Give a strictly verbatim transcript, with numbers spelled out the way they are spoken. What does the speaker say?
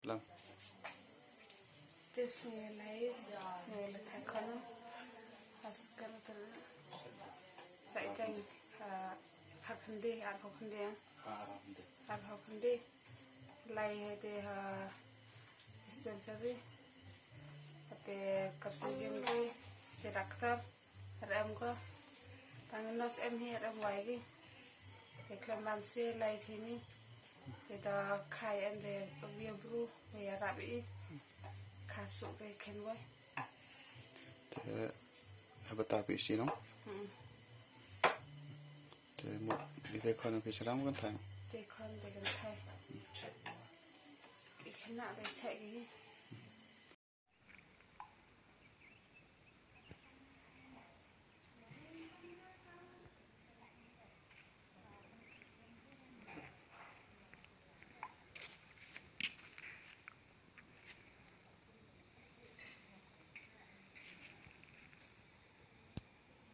Lang. Te sngi lai, sngi lai thai khon. Has kan ter. Sai jang, ha, ha khande, ar ho khande. Ar ho khande. Lai hai te ha dispensary. Te kar su yun kai, te doctor. Rem ko. Tang nos em hi rem wai ki. Te khlem ban se lai chini. Te da khai em te pabia bru, me ya rap i. Kha su te khen wai. Te ha bata pi si no? Hmm. Te mo, i te khon pi salam kan thai. Te khon te kan thai. I khana te chek i.